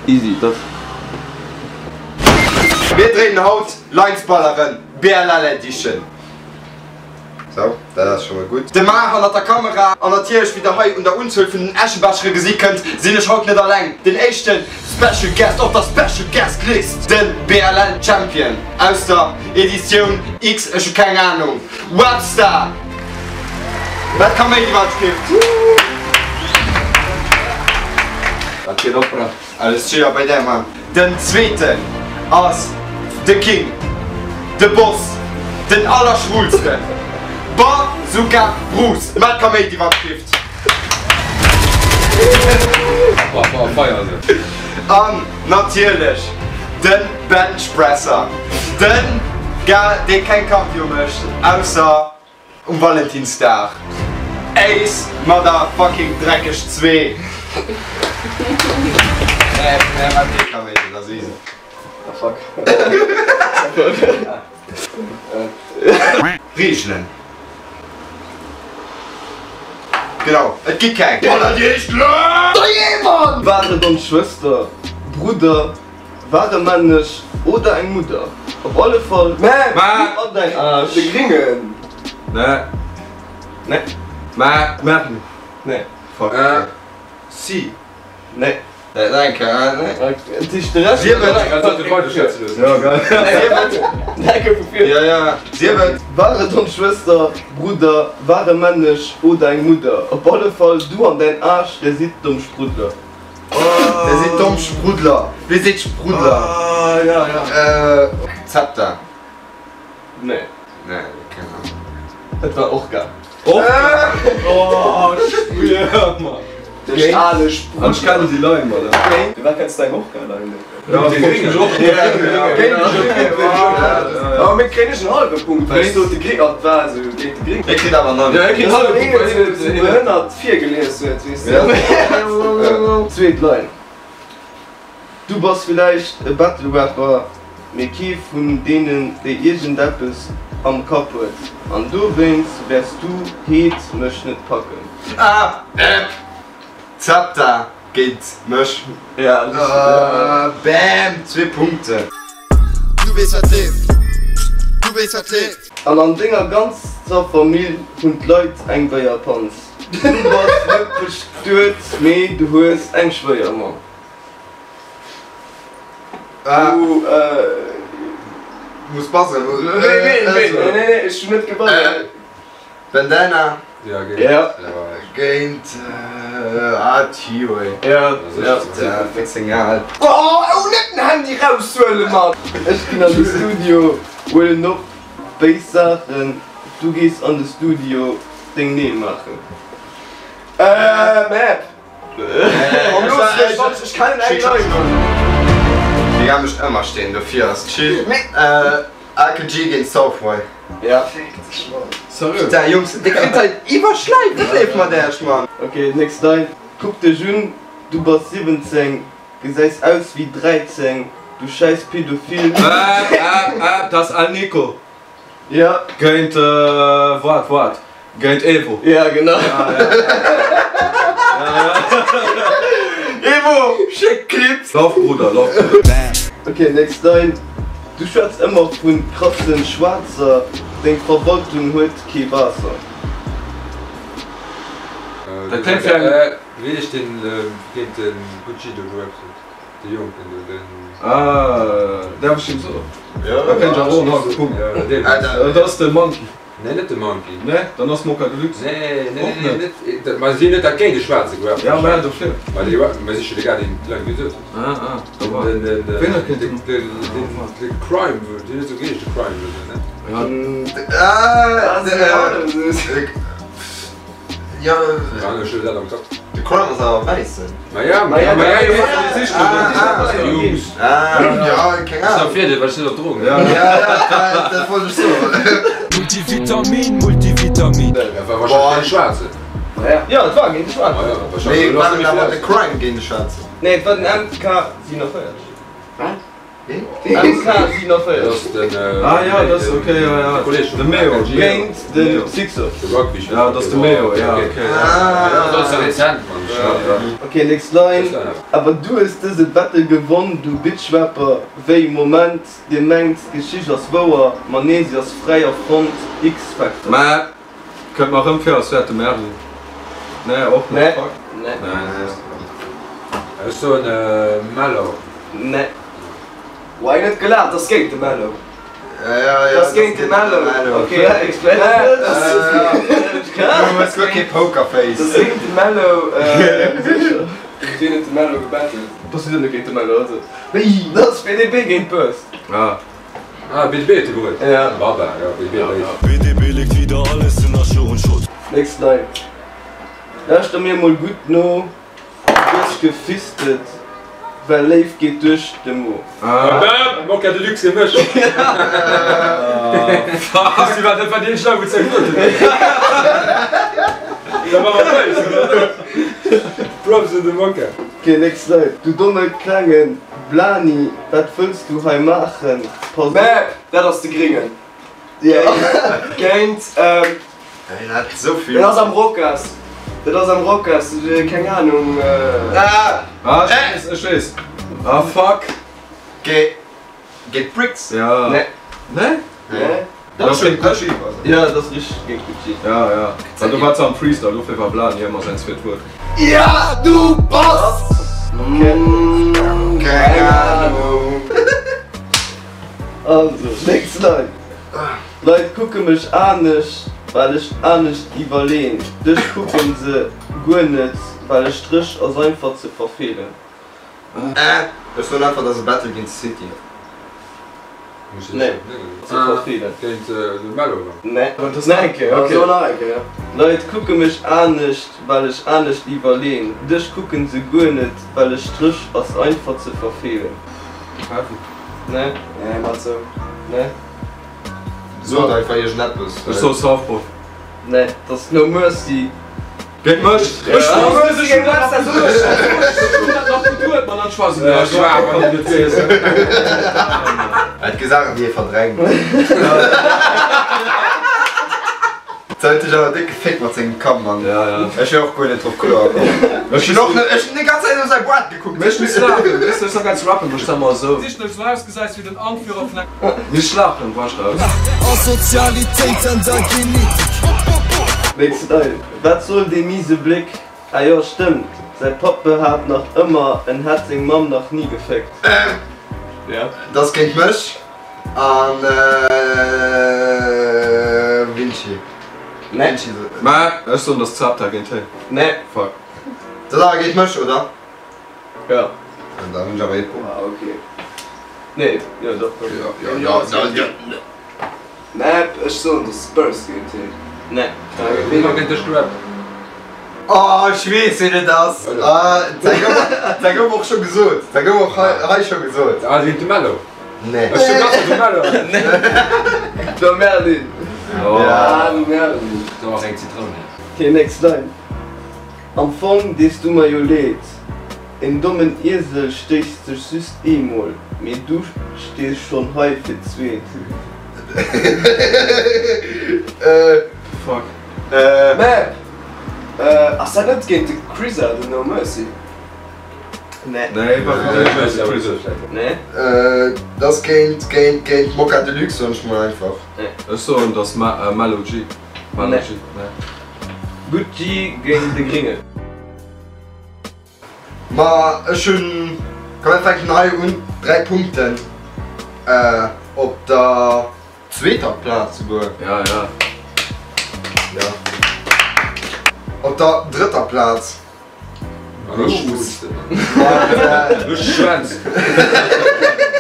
Easy, dat. Mir dréinen haut Lines-Balleren, BLL Edition. Sou, dat ass scho mol gutt. De Mar hannert der Kamera an natierlech, wéi der hei un der Unzuel vun den Äschebechere gesi kënnt, sinn ech haut net alleng. Den éischte Special Guest op der Special Guest List, de BLL Champion aus der Editioun X, ech hu keng Anung, Webstar! Wat Kaméidi wat skippt? Wat geet op, Bra? Alles chill a bei där Mann. Den zweeten ass de King, de Boss, den allerschwulsten Bazooka Bruce. Maat Kaméidi wat skippt. An natierlech de Benchpresser, den Gal dee keng Cardio mécht ausser Um Valentinsdag Ace Motherfucking Dreckeg 2 Reegelen Genau, et gi keng. War et ons Schwëster, Brudder, War e männlech oder eng Mudder? Op alle Fall du an däin Aarsch. De Gringen. Nee. Nee. Mä. Mä. Nee. Fuck. Si. Nee. Nee, keng Ahnung. Dat heescht de Rescht. Sief et. Ja, geil. Sief et. Däi vu vir. Ja, ja. Sief et. War et ons Schwëster, Brudder, war e männlech oder eng Mudder? Op alle Fall du an däin Aarsch, der sidd domm Spruddler. Der seet domm Spruddler. Wie seet Spruddler? Ah, ja, ja. Äh, Zepter. Nee. Nee, keng Ahnung. Et war Orca. Orca? Oh, schwierig, Mann. De ale Spruddler. An ech kennen déi Line, Mann. Firwat kenns du eng Orca-Line net? Ja, déi Gréngen. Awer mir kréien ech en hallwe Punkt, well ech sot de Gréng, an et war esou géint de Gréng. Hie kritt awer en hallwe. Ja, hie kritt en hallwe Punkt, well hien et behënnert virgelies huet, weess de. Zweet Line, Du bass villäicht e Battle-Rapper, mee kee vun deenen, déi iergendeppes am Kapp huet, an dowéinst wäers du heet mech net packen. Ah, äpp, Zepter. Géint mech. Ja, Bam! Zwee Punkten. Du weess wat leeft, du weess wat leeft. An an denger ganzer Famill hunn d'Leit eng Béierpanz. Du bass net bestuet, mee du hues eng Schwéiermamm. Du muss buzzeren. Nee, nee, nee, nee, ech hunn net gebuzzert. Bandana. Ja, géint. Ja. Géint ah Tio ey. Ja, ja. 14 Joer al. Oh, oh, net den Handy raushuelen, Mann! Ech ginn an de Studio, huelen op béis Saachen, du gees an de Studio deng Neel maachen. Äh, Map! Ech kennen eng Leit. Digga mécht ëmmer steen, dofir ass chill. AKG géint Southboy. Ja. Seriö? Putain Jungs, dir kritt hei iwwerschläif, wat leeft mat äech Mann? Ok, nächst Line, Kuck dech un, du bass 17, gesäis aus wéi 13, du schäiss Pädophil. Aap aap aap, dat ass El Nico. Ja. Géint, waart waart, géint Evo. Ja genau. Ja ja. Ja ja. Evo, schéck Clips. Love Bruder, love Bruder. Ok, nächst Line, Du schwätz ëmmer vun krassen Schwaarzer, deng Verwaltung huet kee Waasser. Dat kléngt wéi eng. Wéi heescht deen géint de Gucci do gerappt huet? Dee Jonken do, den. Ah, däerf ech him soen? Da kréien ech awer och en hallwe Punkt. Dat ass de Monkey. Nee, net de Monkey. Nee, dann ass Mocha Deluxe. Nee, nee, Och nee, net. net. Ma si hunn net dat géint de Schwaarze gerappt. Ja, mä dofir. Ma déi, ma si scho de Gars, deen d'Line gesot huet. Ah, ah, da war. Den, den, Ween huet géint den, den. den, den Crime, deen huet sou geheescht, de Crime oder sou, ne? Ja. Ah, Ja, Ja, ech hunn dat am Kapp. de Crime ass awer wäissen. Ma ja, ma ja, ma ja, Jungs. Ah, ja, keng Ass am Ahnung. Virdeel, well ech net op Drogen Ja, ja, dat wollt ech soen. Multivitamin, Multivitamin. Dat war wahrscheinlech géint de Schwaarzen. Ja, et war géint de Schwaarzen. Ma ja, wahrscheinlech. Nee, war net awer de Crime géint de Schwaarzen. Nee, et war den MK 47. Wat? MK 47. Ah jo, dat ass ok, jo jo, de Meo. Géint de Sixer. Ja, dat ass de Meo, ja ok. Ok, next line. Awer du hues dëse Battle gewonn, du Bitchrapper. Wéi? Moment, dir mengt d'Geschicht ass wouer, ma nee, se ass fräi erfonnt. X-Factor. Mä kënnt mer erëm vir, als wär et de Merlin. Nee, och net, fuck. Nee. Ech soen Mellow. Nee. Why net gelaacht? Ass géint de Mellow. Ass géint de Mellow. Ok. Du hues guer kee Pokerface. Ass géint de Mellow. Sécher. Wien huet de Mellow gebattelt? Bass du net géint de Mellow also? Dat ass BDB géint Burst. Ah. Ah BDB huet de gehuet? Ja. Baba, ja BDB léif. BDB legt wieder alles in Asche und Schutt. Nächst Line. Lauschter mir mol gutt no. Du gëss gefistet, well Léift geet duerch de Mo. Bam! Mokka Deluxe fir mech! Fuck! Dat war deen Schlag wou ze gesot hunn. Dat war mat béis, oder? Props un de Mokka. Ok, nächst Line. Du domme klenge Blani, wat wëlls du hei maachen? Pass op. Mäp, dat ass de Gringen. Géint. Hien hat esou vill. Dat ass am Rocas. Dat ass am Rocas, keng Ahnung. Ah, ech weess, ech weess. Ah, fuck. Géint Bricks? Ja. Nee. Nee? Nee. Dat ass géint Gucci. Ja, dat ass richteg géint Gucci. Ja, ja. Well do war se am Freestyle, dofir war Blani ëmmer säin zweet Wuert. Ja, du bass! Keng Ahnung. Also, nächst Line. D'Leit kucke mech anescht, well ech anescht iwwerleen. Dech kucken se guer net, well e Stréch ass einfach ze verfeelen. Ech soen einfach, dat ass e Battle géint City. Nee, ze verfeelen. Géint de Mello dann? Nee. Nach eng Kéier, ok. So, nach eng Kéier. D'Leit kucke mech anescht, well ech anescht iwwerleen. Dech kucken se guer net, well e Stréch ass einfach ze verfeelen. Nee. Nee, mat sou. Nee. Sot einfach iergendeppes. Ech soe Southpaw. Nee, dat ass No Mercy. Géint mech? Ech wousst es, ech hunn dat ech hunn dat nach geduet, ma dann schwätzen ech. Et gi Saachen, déi ee verdrängt. Ze huet dech awer déck geféckt mat sengem Kamm, Mann. Ech wier och guer net drop kloer komm. Ech hunn och net, ech hunn déi ganz Zäit op säi Boart gekuckt. Mee ech muss laachen, weess de, ech soll ganz rappen, mech da mol esou. Sicht no esou ausgesäis wéi den Anführer vun enger. Mir schlafen, wasch raus. Asozialitéit an der Genetik. Nächsten Teil. Wat soll dee miese Bléck? Ah jo, stëmmt, säi Papp behaapt nach ëmmer, en hätt seng Mamm nach ni geféckt. Dat ass géint mech an Vinci. Nee. Mä ech soen, dass Zepter géint hien. Nee. Fuck. Dat ass awer géint mech, oder? Jo. Dann hunn ech awer ee Punkt. Ah, ok. Nee, jo, dach, dach. Jo, jo, jo, jo. Map, ech soen de Spurs géint hien. Nee. Ween huet géint dech gerappt? Oh ech weess ween et ass. Dat gouf och scho gesot. Dat gouf och hei scho gesot. Ah géint de Mello? Nee. Ech hunn nach de Mello. De Merlin. Ah de Merlin. Do ass eng Zitroun. Okay, next line. Am Fong dees du mer jo leed. En dommen Iesel stéisst sech just eemol, mee du stees schonn hei fir d'zweet. Fuck. Mä ass dat net géint de Crizza, den No Mercy? Nee. Nee, war géint de Crizza. Nee. Dat ass géint, géint, géint Mokka Deluxe, soen ech mol einfach. Nee. Ech soen, dat ass Mello G. Mello G, nee. Gucci géint de Gringen. Ma ech hunn, komm mir fänken hei un, 3 Punkten op der zweeter Plaz souguer. Ja, ja. Ja. Op der drëtter Plaz. Grouss. Du schwänz.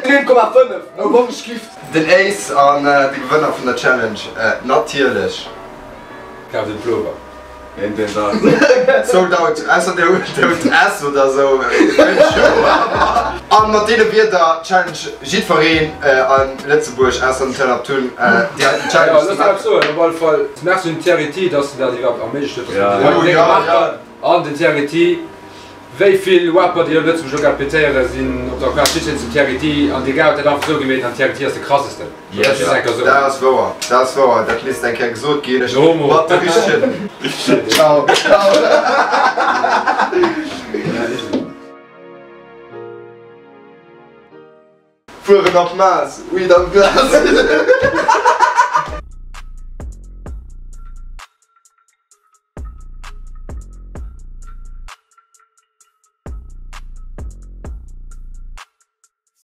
9,5 no Wonschgift. Den Ace an de Gewënner vun der Challenge natierlech. Kaf den Plover. Een deen dat. Sold out, ausser dir hutt S oder sou. An mat deene Wierder challenge jiddwereen a Lëtzebuerg, ausser den Turn Up Tun, déi heiten Challenge ze Looss mer eppes maachen. soen, op alle Fall merci un Thierry T, dass en dat iwwerhaapt erméiglecht huet, dass mer déi heiten Dénger gemaach hunn. An den Thierry T. Wéi vill Rapper déi op Lëtzebuerg elo grad pétéieren sinn op der Plaz just wéinst dem Thierry T an dee Gars huet dat einfach esou gemeet an Thierry T ass de krassesten. Soll dat just eng Kéier soen. Dat ass wouer, dat ass wouer, dat misst eng Kéier gesot ginn. No homo. Mat de richtegen. Ciao. Fueren op Maas, Weed am Glas.